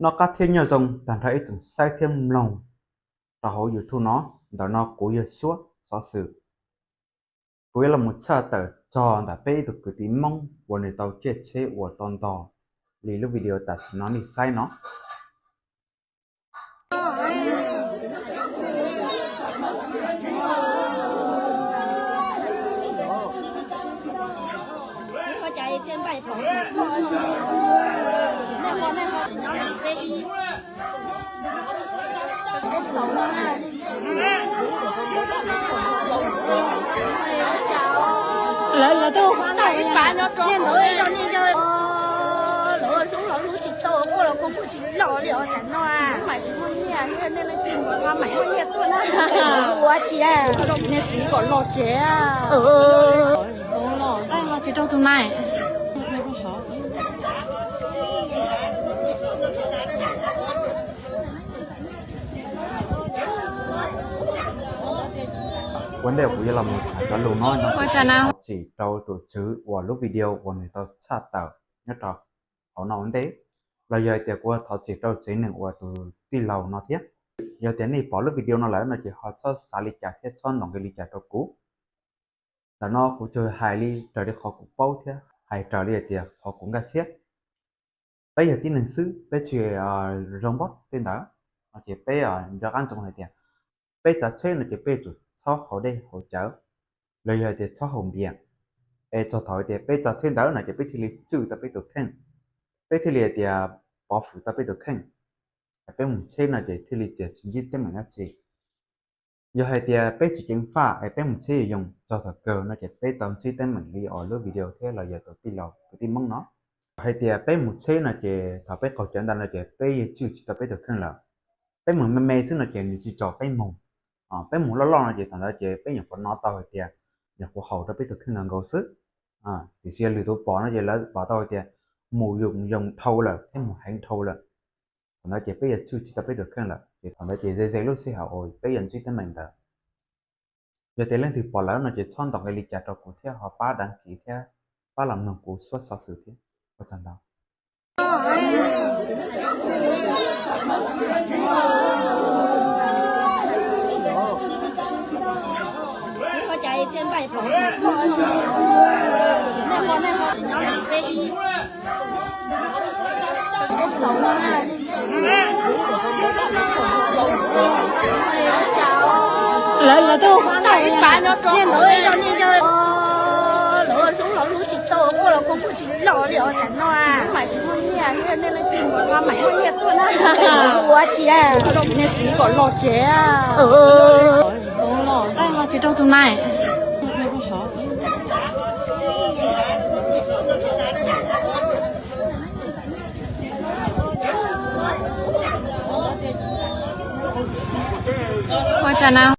Noj qab thiab nyob zoo tag nrho ib tsoom saib thiab mloog rau hauv YouTube no. Ntawm no kuv yog Suab Xov Xwm. Kuv yuav los mus tshaj tawm txog ntawm peb ib tug kwv tij Hmoob uas nws tau caij tsheb ua tau ntog li lub video tam sim no nej saib no. Lawv lawv twb ua ntawm ib yam ntawd, yog nej yog lawv hlub los hlub tsis tau, quaj los quaj kuj tsis los li os tsam no. Mam tsis muaj nyiaj, nej leej twg muaj nyiaj tuaj na. Ua tsis, nej txiv kom los tsev. Los tsis rau tus nai. Ua ntej kuv yuav los mus tham cov lus no, thov txim rau tus tswv uas lub video uas nws tau tshaj tawm nyob rau hauv no ua ntej, los yog hais tias kuv thov txim rau tsev neeg uas tus tij laug no thiab. Yog tias nej pom lub video no lawm no ces ho txhob xav li cas thiab txhob ntaus nqi li cas rau kuv. Ntawm no kuv tsuas hais li raws li qhov kuv paub thiab hais raws li hais tias qhov kuv nkag siab. Peb yog tib neeg xwb, peb tsis zoo npaum tej ntawd, no ces peb nco qab ntsoov hais tias peb tsav tsheb no ces peb tsum txhob haus dej haus cawv, los yog hais tias txhob haus npias. Es txog thaum hais tias peb tsav tsheb ntawd no ces peb thiaj li tswj tau peb tus kheej, peb thiaj li hais tias pov hwm tau peb tus kheej. Peb mus tsheb no ces thiaj li tsis ntsib teeb meem dab tsi. Yog hais tias peb tsis ceev faj es peb mus tsheb yoo txog thaum kawg no ces peb tau ntsib teeb meem li uas lub video thiab los yog tus tij laug kwv tij Hmoob no. Hais tias peb mus tsheb no ces thaum peb qaug cawv ntawd no ces peb yeej tswj tsis tau peb tus kheej lawm. Peb mus me me xwb no ces nws tsis tsom peb moog. Peb mus loj loj no ces thaum ntawd ces peb nyuam qhuav hnov tau hais tias nyuam qhuav haus rau peb tus kheej nkaus nkaus xwb. Tiam sis lwm tus pom no ces lawv pom tau hais tias mus yoo yoo dhau lawm thiab mus heev dhau lawm. Thaum ntawd ces peb yuav tswj tsis tau peb tus kheej lawm, ces thaum ntawd ces ze ze lub sij hawm uas peb yuav ntsib teeb meem ntawd. Yog tias leej twg pom lawm no ces txhob ntaus nqi li cas rau kuv thiab ho pab đăng ký thiab pab los mloog kuv Suab Xov Xwm thiab. Ua tsaug ntau. Lawv lawv twb ua ntawm ib yam ntawd, yog nej yog lawv hlub los hlub tsis tau, quaj los quaj kuj tsis los li os tsam no. Mam tsis muaj nyiaj, nej leej twg muaj mam muaj nyiaj tuaj na. Ua tsis, nej txiv kom los tsev. Los tsis rau tus nai. Ua cas na.